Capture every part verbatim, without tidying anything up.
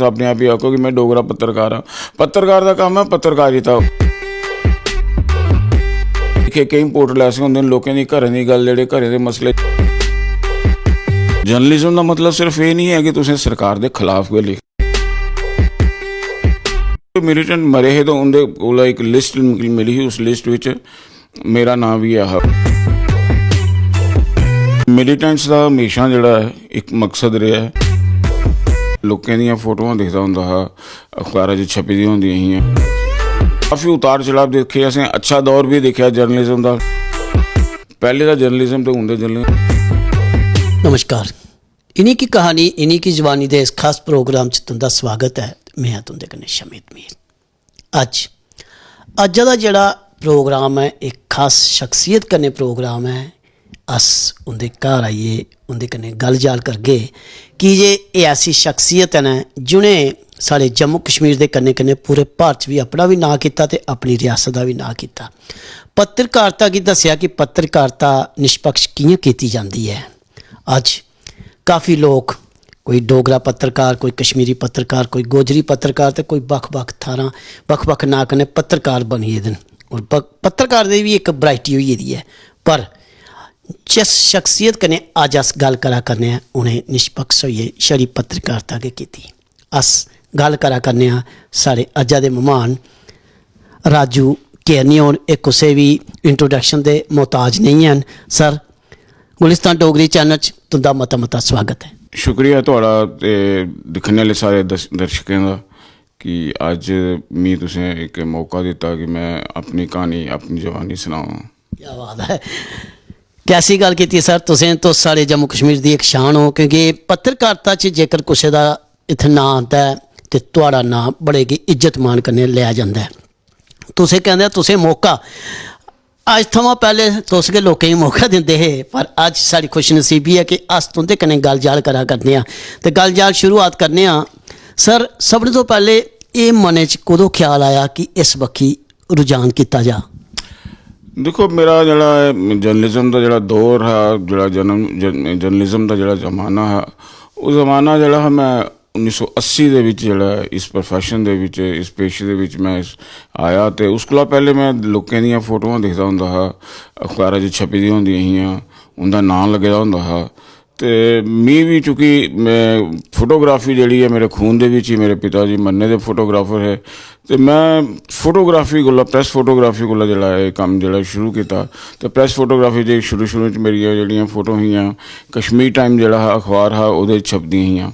अपने आप गी आखो कि में डोगरा पत्रकार आं। पत्रकार दा कम्म ऐ पत्रकारिता। केईं पोर्टल ऐसे होंदे न, लोकें दी घरें दी गल्ल, जेह्ड़े घरें दे मसले। जर्नलिज्म दा मतलब सिर्फ एह् निं ऐ कि तुसें सरकार दे खिलाफ गै लिख। मिलिटेंट मरे हे, तो उं'दे कोला इक लिस्ट मिली ही, उस लिस्ट बिच मेरा नांऽ बी ऐ हा। मिलिटेंट्स दा म्हेशां जेह्ड़ा ऐ, इक मकसद रेहा ऐ। लोकें दियां फोटोआं दिखदा होंदा हा, अखबारां च छपी दियां होंदियां हियां। काफी उतार चढ़ाव दिक्खे असें, अच्छा दौर बी दिक्खेआ जर्नलिज्म दा। पैह्ले दा जर्नलिज्म ते हून दा जर्नलिज्म। नमस्कार। इन्हीं की कहानी, इन्हीं की जवानी दे इस खास प्रोग्राम च तुंदा स्वागत ऐ। में आं तुंदे कन्नै शमीत मीर। अज्ज, अज्जा दा जेह्ड़ा प्रोग्राम ऐ, इक खास शख्सियत कन्नै प्रोग्राम ऐ। अस उंदे घर आइयै उंदे कन्नै गल्ल-जाल करगे, की जे एह् ऐसी शख्सियत न जि'नें साढ़े जम्मू कश्मीर दे कन्नै-कन्नै पूरे भारत च बी अपना बी नांऽ कीता ते अपनी रियासत दा बी नांऽ कीता। पत्रकारिता गी दस्सेआ कि पत्रकारिता निष्पक्ष कि'यां कीती जंदी ऐ। अज्ज काफी लोक, कोई डोगरा पत्रकार, कोई कश्मीरी पत्रकार, कोई गोजरी पत्रकार ते कोई बक्ख-बक्ख थाह्‌रां, बक्ख-बक्ख नांऽ कन्नै पत्रकार बनी गेदे न। और प-, पत्रकार दी बी इक वैरायटी होई गेदी ऐ। पर जिस शख्सियत कन्नै अज्ज अस गल्ल करा करने आं, उ'नें निष्पक्ष होइयै छड़ी पत्रकारिता गै कीती। अस गल्ल करा करने आं साढ़े अज्जा दे मम्हान राजू केरनी होर। एह् कुसै बी इंट्रोडक्शन दे मोहताज नेईं हैन। सर, गुलिस्तान डोगरी चैनल च तुं'दा मता मता स्वागत ऐ। शुक्रिया थुआढ़ा ते दिक्खने आह्ले सारे दर्श-, दर्शकें दा कि अज्ज मी तुसें इक मौका दित्ता कि में अपनी क्हानी, अपनी जवानी सनावां। क्या बात ऐ, कैसी गल्ल कीती सर तुसें। तुस साढ़े जम्मू कश्मीर दी इक शान ओ, क्योंकि पत्रकारिता च जेकर कुसै दा इत्थै नांऽ आंदा ऐ ते थुआढ़ा नांऽ बड़े गै इज्जत मान कन्नै लेआ जंदा ऐ। तुसें, कैंह्दे, तुसें मौका, अज्ज थमां पैह्ले तुस गै लोकें गी मौका दिंदे हे, पर अज्ज साढ़ी खुशनसीबी ऐ कि अस तुं'दे कन्नै गल्ल-जाल करा करने आं। ते गल्ल-जाल शुरुआत करने आं। सर, सभनें तो पैह्ले एह् मनै च कदूं ख्याल आया कि इस बक्खी रुझान कीता जा? दिक्खो, मेरा जेह्ड़ा जर्नलिज्म दा जेह्ड़ा दौर हा, जेह्ड़ा जन्म जर्न-, जर्नलिज्म दा जेह्ड़ा जमाना हा, ओह् जमाना जेह्ड़ा हा, में उन्नी सौ अस्सी दे बिच जेह्ड़ा इस प्रोफैशन दे बिच, इस पेशे दे बिच में इस आया, ते उस कोला पैह्लें में लोकें दियां फोटोआं दिखदा होंदा हा, अखबारां च छपी दियां होंदियां हियां, उं'दा नांऽ लग्गे दा होंदा हा। ते मी बी, चूंकि में फोटोग्राफी जेह्ड़ी ऐ मेरे खून दे बिच ही, मेरे पिता जी मन्ने दे फोटोग्राफर हे, ते में फोटोग्राफी कोला, प्रैस फोटोग्राफी कोला जेह्ड़ा एह् कम्म जेह्ड़ा शुरू कीता, ते प्रैस फोटोग्राफी दे शुरू शुरू च मेरियां जेह्ड़ियां फोटो हियां, कश्मीर टाइम जेह्ड़ा हा अखबार हा, ओह्दे च छपदियां हियां।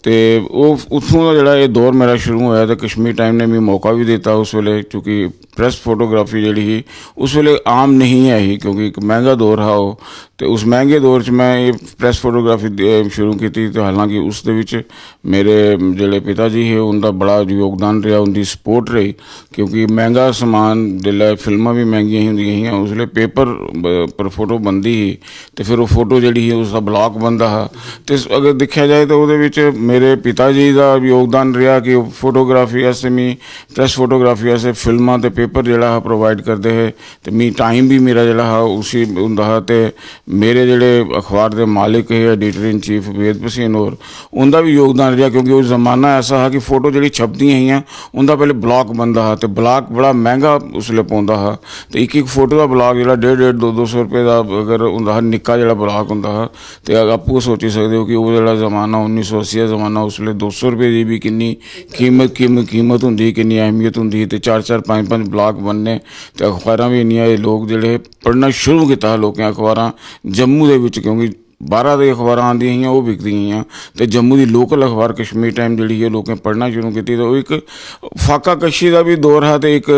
ते ओह् उत्थूं दा जेह्ड़ा एह् दौर मेरा शुरू होया, ते कश्मीर टाइम ने मी मौका बी दित्ता उस बेल्लै, चूंकि प्रैस फोटोग्राफी जेह्ड़ी ही उस बेल्लै आम नेईं ऐ ही, क्योंकि इक मैंह्गा दौर हा ओह्। ते उस मैंह्गे दौर च में एह् प्रैस फोटोग्राफी दे-, शुरू कीती, ते हालांकि उस दे बिच मेरे जेह्ड़े पिता जी हे, उं'दा बड़ा योगदान रेहा, उं'दी सपोर्ट रेही, क्योंकि मैंह्गा समान, जेल्लै फिल्मां बी मैंह्गियां ही होंदियां हियां, उसलै पेपर ब-, पर फोटो बनदी ही, ते फिर ओह् फोटो जेह्ड़ी ही, उसदा ब्लाक बनदा हा। ते स-, अगर दिक्खेआ जाए, ते ओह्दे बिच मेरे पिता जी दा योगदान रेहा कि ओह् फोटोग्राफी आस्तै मी, प्रैस फोटोग्राफी आस्तै फिल्मां ते पेपर जेह्ड़ा हा, प्रोवाइड करदे हे, ते मी टाइम बी मेरा जेह्ड़ा हा, उसी होंदा हा। ते मेरे जेह्ड़े अखबार दे मालिक हे, एडिटर इन चीफ वेद भसीन होर, उं'दा बी योगदान रेहा, क्योंकि ओह् जमाना ऐसा हा कि फोटो जेह्ड़ी छपदियां हियां, उं'दा पैह्लें ब्लाक बनदा हा, ते ब्लाक बड़ा मैंह्गा उसलै पौंदा हा। ते इक इक फोटो दा ब्लाक जेह्ड़ा डेढ़ डेढ़, दो दो सौ रपेऽ दा अगर होंदा हा, निक्का जेह्ड़ा ब्लाक होंदा हा, ते आपूं गै सोची सकदे ओ कि ओह् जेह्ड़ा जमाना, उन्नी सौ अस्सी दा जमाना, उसलै दो सौ रपेऽ दी बी किन्नी कीमत, कीम-, कीमत होंदी ही, किन्नी अहमियत होंदी ही। ते चार चार, पंज पंज ब्लाक बनने, ते अखबारां बी इन्नियां, एह् लोक जेह्ड़े हे, पढ़ना शुरू कीता हा लोकें अखबारां जम्मू दे बिच, क्योंकि बाह्रा दी अखबारां आंदियां हियां, ओह् बिकदियां हियां, ते जम्मू दी लोकल अखबार कश्मीर टाइम जेह्ड़ी ही, लोकें पढ़ना शुरू कीती। ते ओह् इक फाका कशी दा बी दौर हा, ते इक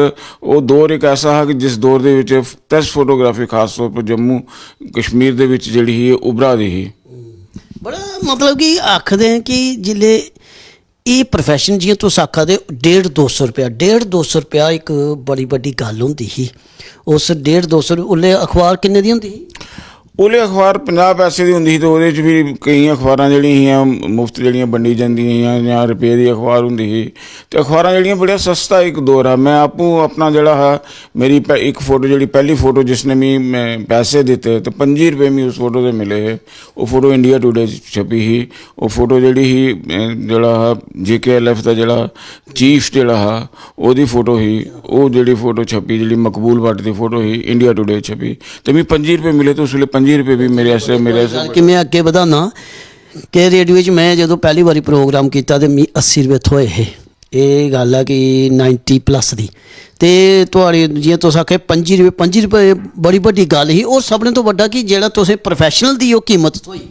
ओह् दौर इक ऐसा हा कि जिस दौर दे बिच प्रैस फोटोग्राफी खास तौर पर जम्मू कश्मीर दे बिच जेह्ड़ी ही, उब्भरा दी ही। बड़ा, मतलब कि आखदे न कि जिल्लै एह् प्रोफैशन, जि'यां तुस आखा दे, डेढ़ दो सौ रपेआ, डेढ़ दो सौ रपेआ इक बड़ी बड्डी गल्ल होंदी ही। उस डेढ़ दो सौ रपेऽ, उसलै अखबार किन्ने दी होंदी ही? उसलै अखबार पंजाह् पैसे दी होंदी ही, ते ओह्दे च बी केईं अखबारां जेह्ड़ियां हियां, मुफ्त जेह्ड़ियां बंडी जंदियां हियां, जां रपेऽ दी अखबार होंदी ही। ते अखबारां जेह्ड़ियां, बड़ा सस्ता इक दौर हा। में आपूं अपना जेह्ड़ा हा, मेरी पै-, इक फोटो, जेह्ड़ी पैह्ली फोटो जिसने मी, में पैसे दित्ते, ते पंजी रपेऽ मी उस फोटो दे मिले हे। ओह् फोटो इंडिया टुडे च छपी ही। ओह् फोटो जेह्ड़ी ही, अ, जेह्ड़ा हा, जे के एल एफ दा जेह्ड़ा चीफ जेह्ड़ा हा, ओह्दी फोटो ही। ओह् जेह्ड़ी फोटो छपी, जेह्ड़ी मकबूल भट्ट दी फोटो ही, इंडिया टुडे च छपी। ते मी पंजी रपेऽ मिले, ते उस बेल्लै पंजी रपेऽ बी मेरे आस्तै, मेरे आस्तै गल्ल कि में अग्गें बधाना कि रेडियो च में जदूं पैह्ली बारी प्रोग्राम कीता, ते मी अस्सी रपेऽ थ्होए हे। एह् गल्ल ऐ कि नाइंटी प्लस दी। ते थुआढ़ी, जि'यां तुस आखे, पंजी रपेऽ, पंजी रपेऽ बड़ी बड्डी गल्ल ही। और सभनें तो बड्डा कि जेह्ड़ा तुसें प्रोफेशनल दी ओह् कीमत थ्होई।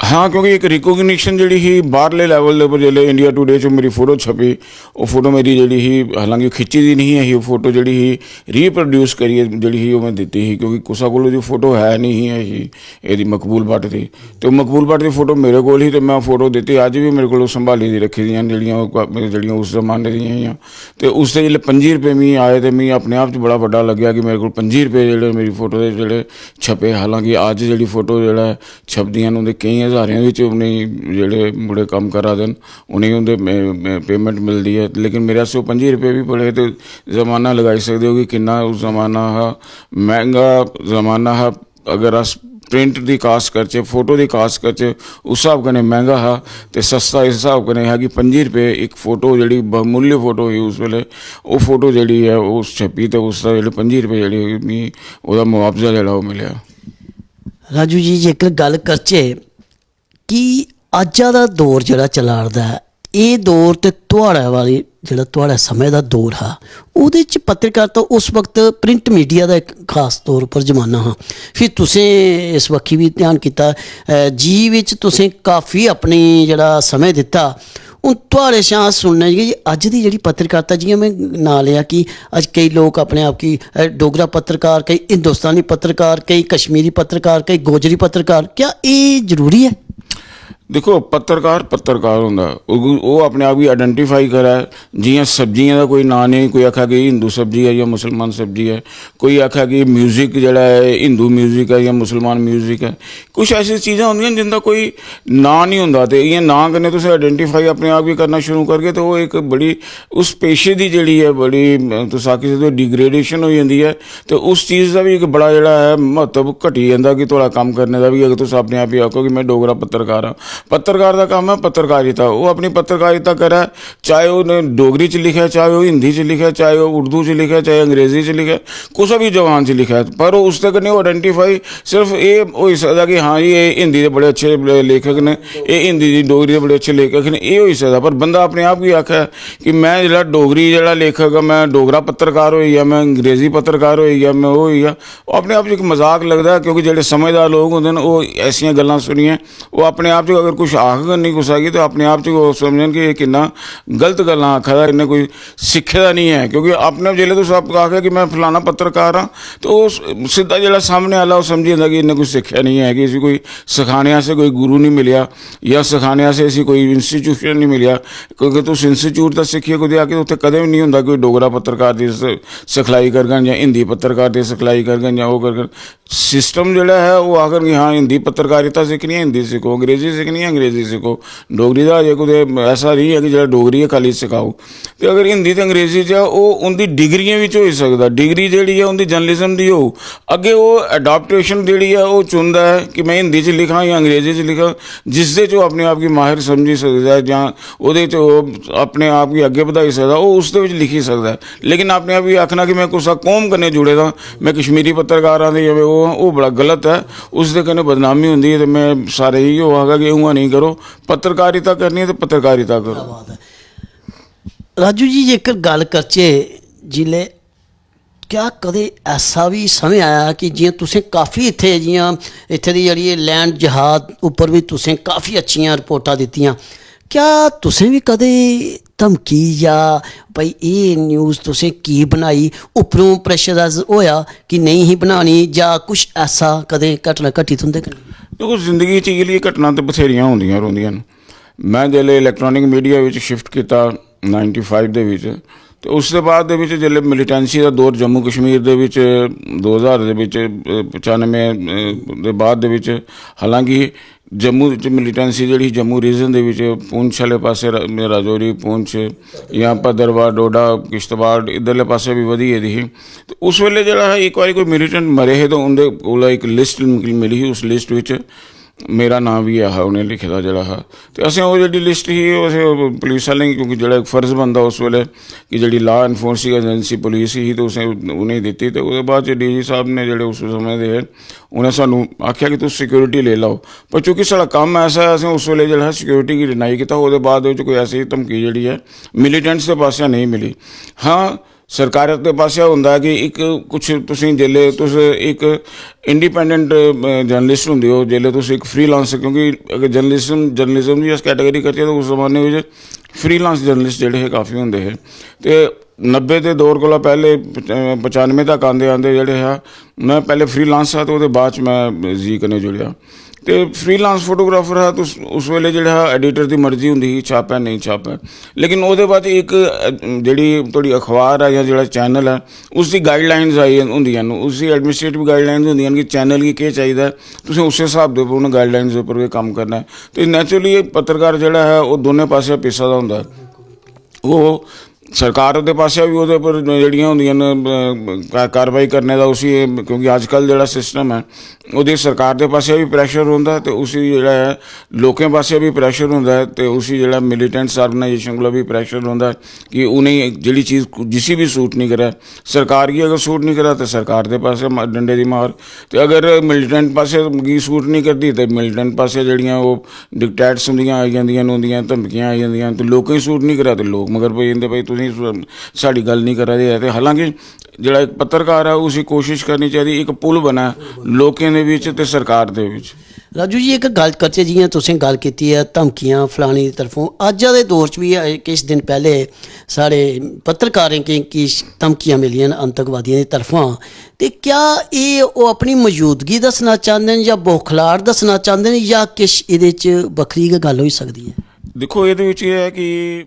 हां, क्योंकि इक रिकॉग्निशन जेह्ड़ी ही बाह्रले लेवल दे उप्पर, जिसलै इंडिया टुडे च मेरी फोटो छपी, ओह् फोटो मेरी जेह्ड़ी ही, हालांकि खिच्ची दी निं ही, ओह् फोटो जेह्ड़ी ही, रिप्रोड्यूस करियै जेह्ड़ी ही, ओह् में दित्ती ही, क्योंकि कुसै कोल ओह्दी फोटो है निं ही, ऐ ही, एह्दी मकबूल भट्ट दी। ते ओह् मकबूल भट्ट दी फोटो मेरे कोल ही, ते में फोटो दित्ती। अज्ज बी मेरे कोल संभाली दी रक्खी दियां न, जेह्ड़ियां ओह्, जेह्ड़ियां उस जमाने दियां हियां। ते उसदे जिसलै पंजी रपेऽ मी आए, ते मी अपने आप च बड़ा बड्डा लग्गेआ कि मेरे कोल पंजी रपेऽ जेह्ड़े मेरी फोटो दे जेह्ड़े छपे। हालांकि अज्ज जेह्ड़ी फोटो जेह्ड़ा ऐ छपदियां न, उं'दे केईं ज्हारें बिच उ'नेंगी जेह्ड़े मुड़े कम्म करा दे न, उ'नेंगी उं'दे मे-, मे-, पेमेंट मिलदी ऐ। लेकिन मेरे आस्तै ओह् पंजी रपेऽ बी बड़े, ते जमाना लगाई सकदे ओ कि किन्ना उस जमाना हा, मैंह्गा जमाना हा। अगर अस प्रिंट दी कास्ट करचै, फोटो दी कास्ट करचै, उस स्हाब कन्नै मैंह्गा हा, ते सस्ता इस स्हाब कन्नै हा कि पंजी रपेऽ इक फोटो, जेह्ड़ी बहुमूल्य फोटो ही उस बेल्लै, ओह् फोटो जेह्ड़ी ऐ, ओह् छपी, ते उसदा जेह्ड़े पंजी रपेऽ जेह्ड़े मी ओह्दा मुआवजा जेह्ड़ा ओह् मिलेआ। राजू जी, जेकर गल्ल करचै कि अज्जा दा दौर जेह्ड़ा चला 'रदा ऐ, एह् दौर ते थुआढ़े वाली, जेह्ड़ा थुआढ़े समें दा दौर हा, ओह्दे च पत्रकारिता उस वक्त प्रिंट मीडिया दा इक खास तौर उप्पर जमाना हा। फ्ही तुसें इस बक्खी बी ध्यान कीता, अ, जी बिच तुसें काफी अपनी जेह्ड़ा समें दित्ता। हून थुआढ़े शा अस सुनने कि अज्ज दी जेह्ड़ी पत्रकारिता, जि'यां में नांऽ लेआ कि अज्ज केई लोक अपने आप गी, अ, डोगरा पत्रकार, केई हिंदुस्तानी पत्रकार, केई कश्मीरी पत्रकार, केई गोजरी पत्रकार, क्या एह् जरूरी ऐ? दिक्खो, पत्रकार पत्रकार होंदा, ओह्, ओह् अपने आप गी आइडेंटिफाई करै। जि'यां सब्जियें दा कोई नांऽ नेईं, कोई आखै कि हिंदू सब्जी ऐ जां मुसलमान सब्जी ऐ, कोई आखै कि म्यूजिक जेह्ड़ा ऐ, हिंदू म्यूजिक ऐ जां मुसलमान म्यूजिक ऐ। कुछ ऐसी चीज़ां होंदियां न जिं'दा कोई नांऽ निं होंदा, ते इ'यां नांऽ कन्नै तुस आइडेंटिफाई अपने आप गी करना शुरू करगे, ते ओह् इक बड़ी, उस पेशे दी जेह्ड़ी ऐ, बड़ी, तुस आखी सकदे ओ, डिग्रेडेशन होई जंदी ऐ। ते उस चीज़ दा बी इक बड़ा जेह्ड़ा ऐ, म्हत्तव घटी जंदा कि थुआढ़ा कम्म करने दा बी, अगर तुस अपने आप गी आखो कि में डोगरा पत्रकार आं। पत्रकार दा कम्म ऐ पत्रकारिता, ओह् अपनी पत्रकारिता करै, चाहे ओह् डोगरी च लिखै, चाहे ओह् हिंदी च लिखै, चाहे ओह् उर्दू च लिखै, चाहे अंग्रेजी च लिखै, कुसै बी जबान च लिखै, पर ओह् उसदे कन्नै ओह् आइडेंटिफाई सिर्फ एह् होई सकदा कि हां जी, एह् हिंदी दे बड़े अच्छे लेखक न, एह् हिंदी दी, डोगरी दे बड़े अच्छे लेखक न, एह् होई सकदा। पर बंदा अपने आप गी आखै कि में जेह्ड़ा डोगरी जेह्ड़ा लेखक आं, में डोगरा पत्रकार होई गेआ, में अंग्रेजी पत्रकार होई गेआ, में ओह् होई गेआ, ओह् अपने आप च इक मजाक लगदा ऐ, क्योंकि जेह्ड़े समझदार लोक होंदे न, ओह् ऐसियां गल्लां सुनियै ओह् अपने आप च अगर कुछ आखङन निं कुसै गी, ते अपने आप च ओह् समझन कि एह् किन्ना गलत गल्लां आखा दा, इन्नै कोई सिक्खे दा निं ऐ। क्योंकि अपने आप जेल्लै तुस आप आखगे कि में फलाना पत्रकार आं, ते ओह् स-, सिद्धा जेह्ड़ा सामने आह्ला, ओह् समझी जंदा कि इन्नै कुछ सिक्खेआ निं ऐ, कि इसी कोई सखाने आस्तै कोई गुरु निं मिलेआ, जां सखाने आस्तै इसी कोई इंस्टीट्यूशन निं मिलेआ। क्योंकि तुस इंस्टीट्यूट दा सिक्खियै कुतै आगे, उत्थै कदें बी निं होंदा कोई डोगरा पत्रकार दी स-, सिखलाई करङन, जां हिंदी पत्रकार दी सिखलाई करङन, जां ओह् करङन। सिस्टम जेह्ड़ा ऐ, ओह् आखङन कि हां, हिंदी पत्रकारिता सिक्खनी ऐ, हिंदी सिक्खो, अंग्रेजी सिक्खनी ऐ, अंग्रेजी सिक्खो, डोगरी दा अजें कुतै ऐसा निं ऐ कि जेह्ड़ा डोगरी गै खाल्ली सखाओ। ते अगर हिंदी ते अंग्रेजी च ऐ, ओह् उं'दी डिग्रियें बिच होई सकदा। डिग्री जेह्ड़ी ऐ, उं'दी जर्नलिज्म दी होग। अग्गें ओह् अडाप्टेशन जेह्ड़ी ऐ, ओह् चुनदा ऐ कि में हिंदी च लिखां जां अंग्रेजी च लिखां, जिसदे च ओह् अपने आप गी माहिर समझी सकदा ऐ, जां ओह्दे च ओह् अपने आप गी अग्गें बधाई सकदा, ओह् उसदे बिच लिखी सकदा ऐ। लेकिन अपने आप गी आखना कि में कुसै कौम कन्नै जुड़े दा, में कश्मीरी पत्रकार आं ते ओह्, ओह् बड़ा गलत ऐ, उसदे कन्नै बदनामी होंदी ऐ। ते में सारें गी इ'यो आखगा कि उ'आं नेईं करो, पत्रकारिता करनी ऐ ते पत्रकारिता करो। क्या बात ऐ। राजू जी, जेकर गल्ल करचै, जिसलै, क्या कदें ऐसा बी समें आया कि जि'यां तुसें काफी इत्थै, जि'यां इत्थै दी जेह्ड़ी एह् लैंड जिहाद उप्पर बी तुसें काफी अच्छियां रिपोर्टां दित्तियां, क्या तुसें बी कदें धमकी जां भाई एह् न्यूज़ तुसें की बनाई, उप्परों प्रेशराइज होएआ कि नेईं ही बनानी, जां कुछ ऐसा कदें घटना घटी तुं'दे कन्नै? दिक्खो, जिंदगी च इ'यै लेही घटनां ते बथ्हेरियां होंदियां रौंह्दियां न। में जिसलै इलैक्ट्रॉनिक मीडिया बिच शिफ्ट कीता नाइंटी फाइव दे बिच, ते उसदे बाद दे बिच जेल्लै मिलिटेंसी दा दौर जम्मू कश्मीर दे बिच दो ज्हार दे बिच, अ, पचानुए, अ, दे बाद दे बिच, हालांकि जम्मू च मिलिटेंसी जेह्ड़ी जम्मू रीजन दे बिच पुंछ आह्ले पासै र-, राजौरी, पुंछ जां भद्रवाह, डोडा, किश्तवाड़ इद्धरले पासै बी बधी गेदी ही। ते उस बेल्लै जेह्ड़ा हा इक बारी कोई मिलिटेंट मरे हे ते उं'दे कोला इक लिस्ट मिली ही, उस लिस्ट बिच मेरा नांऽ बी ऐ हा उ'नें लिखे दा जेह्ड़ा हा। ते असें ओह् जेह्ड़ी लिस्ट ही, ओह् असें पुलिस आह्लें गी, क्योंकि जेह्ड़ा इक फर्ज बनदा उस बेल्लै कि जेह्ड़ी law enforcing agency पुलिस ही, ते उसें उ'नेंगी दित्ती। ते ओह्दे बाद च डीजी साहब ने जेह्ड़े उस समें दे हे, उ'नें सानूं आखेआ कि तुस सिक्योरिटी लेई लैओ। पर चूंकि साढ़ा कम्म ऐसा ऐ, असें उस बेल्लै जेह्ड़ा सिक्योरिटी गी डिनाई कीता। ओह्दे बाद बिच कोई ऐसी धमकी जेह्ड़ी ऐ मिलिटेंट्स दे पासेआ नेईं मिली। हां, सरकार दे पासेआ होंदा ऐ कि इक कुछ तुसें जेल्लै तुस इक इंडिपेंडेंट जर्नलिस्ट होंदे ओ, जेल्लै तुस इक फ्रीलांसर, क्योंकि अगर जर्नलिज्म जर्नलिज्म दी अस कैटेगरी करचै, ते उस जमाने बिच फ्रीलांस जर्नलिस्ट जेह्ड़े हे, काफी होंदे हे। ते नब्बे दे दौर कोला पैह्ले पच-, पचानुए तक आंदे आंदे जेह्ड़े हा, में पैह्ले फ्रीलांस हा, ते ओह्दे बाद च में जी कन्नै जुड़ेआ। ते फ्रीलांस फोटोग्राफर हा, तुस उस बेल्लै जेह्ड़ा हा, एडिटर दी मर्जी होंदी ही, छापै नेईं छापै। लेकिन ओह्दे बाद इक, अ, जेह्ड़ी थुआढ़ी अखबार ऐ जां जेह्ड़ा चैनल ऐ, उसदी गाइडलाइंस आई होंदियां न, उसदी एडमिनिस्ट्रेटिव गाइडलाइंस होंदियां न कि चैनल गी केह् चाहिदा ऐ, तुसें उस्सै स्हाब दे उप्पर, उ'नें गाइडलाइंस दे उप्पर गै कम्म करना ऐ। ते नैचुरली पत्रकार जेह्ड़ा ऐ, ओह् दोनें पासेआ पिस्सा दा होंदा ऐ। ओह् सरकार दे पासेआ बी ओह्दे पर जेह्ड़ियां होंदियां न, अ, का-, कार्रवाई करने दा उसी, क्योंकि अजकल जेह्ड़ा सिस्टम ऐ, ओह्दी सरकार दे पासेआ बी प्रैशर रौंह्दा ते उसी जेह्ड़ा ऐ, लोकें पासेआ बी प्रैशर होंदा ऐ ते उसी जेह्ड़ा मिलिटेंट्स आर्गेनाइजेशन कोला बी प्रैशर रौंह्दा ऐ कि उ'नेंगी जेह्ड़ी चीज़ जिसी बी सूट निं करै, सरकार गी अगर सूट निं करै ते सरकार दे पासेआ मा-, डंडे दी मार। ते अगर मिलिटेंट पासेआ गी सूट निं करदी ते मिलिटेंट पासेआ जेह्ड़ियां ओह् डिक्टेट्स उं'दियां आई जंदियां न, उं'दियां धमकियां आई जंदियां न, ते लोकें गी सूट निं करै ते लोक मगर पेई जंदे, "भाई, तुसें सु-, साढ़ी गल्ल निं करा दे ऐ।" ते हालांकि जेह्ड़ा इक पत्रकार ऐ, उसी कोशश करनी चाहिदी इक पुल बनै लोकें दे बिच ते सरकार दे बिच। राजू जी, इक गल्ल करचै, जि'यां तुसें गल्ल कीती ऐ धमकियां फलानी दी तरफों, अज्ज दे दौर च बी, अ, किश दिन पैह्ले साढ़े पत्रकारें गी किश धमकियां मिलियां न आतंकवादियें दी तरफा, ते क्या एह् ओह् अपनी मौजूदगी दस्सना चांह्दे न जां बौखलाहट दस्सना चांह्दे न जां किश एह्दे च बक्खरी गै गल्ल होई सकदी ऐ? दिक्खो, एह्दे बिच एह् ऐ कि